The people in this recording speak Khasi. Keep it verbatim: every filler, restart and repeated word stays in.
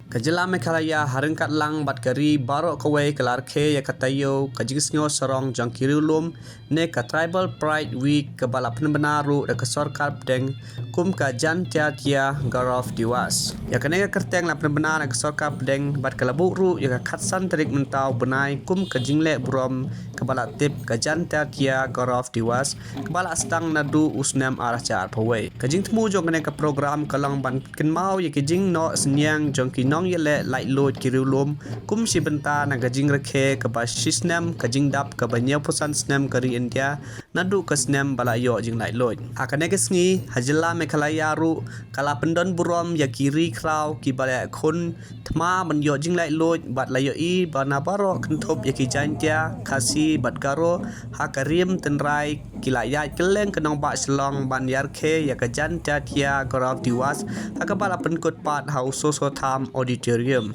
Ka jylla Meghalaya ha ryngkat lang bad ka ri baroh kawei ka la rakhe ïa ka taïew ka jingsngew sarong jong ki riewlum ne ka Tribal Pride Week kaba la pynbna ruh da ka sorkar pdeng kum ka Janjatiya Gaurav Diwas. Ïa kane ka kyrteng la pynbna da ka sorkar pdeng bad ka la buh ruh ïa ka khatsan tarik mynta u bnai kum ka jingleh burom kaba la tip ka Janjatiya Gaurav Diwas kaba la sdang naduh u snem ar hajar arphew wei. Ka jingthmu jong kane ka program ka long ban kynmaw ïa ki jingnoh synñiang jong ki nongïaleh laitluid ki riewlum kum shi bynta na ka jingrakhe kaba shi snem ka jingdap kaba hynñiewphew san snem ka ri India naduh ka snem ba la ïoh jinglaitluid. Ha kane ka sngi ha jylla Meghalaya ruh ka la pyndon burom ïa ki ri khraw kiba la ïakhun thma ban ïoh jinglaitluid bad la ïohi ba na baroh kynthup ïa ki Jaiñtia, Khasi bad Garo ha ka rim tynrai ki la ïaid kylleng ka nongbah Shillong ban ïarkhie ïa ka Janjatiya Gaurav Diwas ha kaba la pynkut pat ha u Soso Tham Auditorium.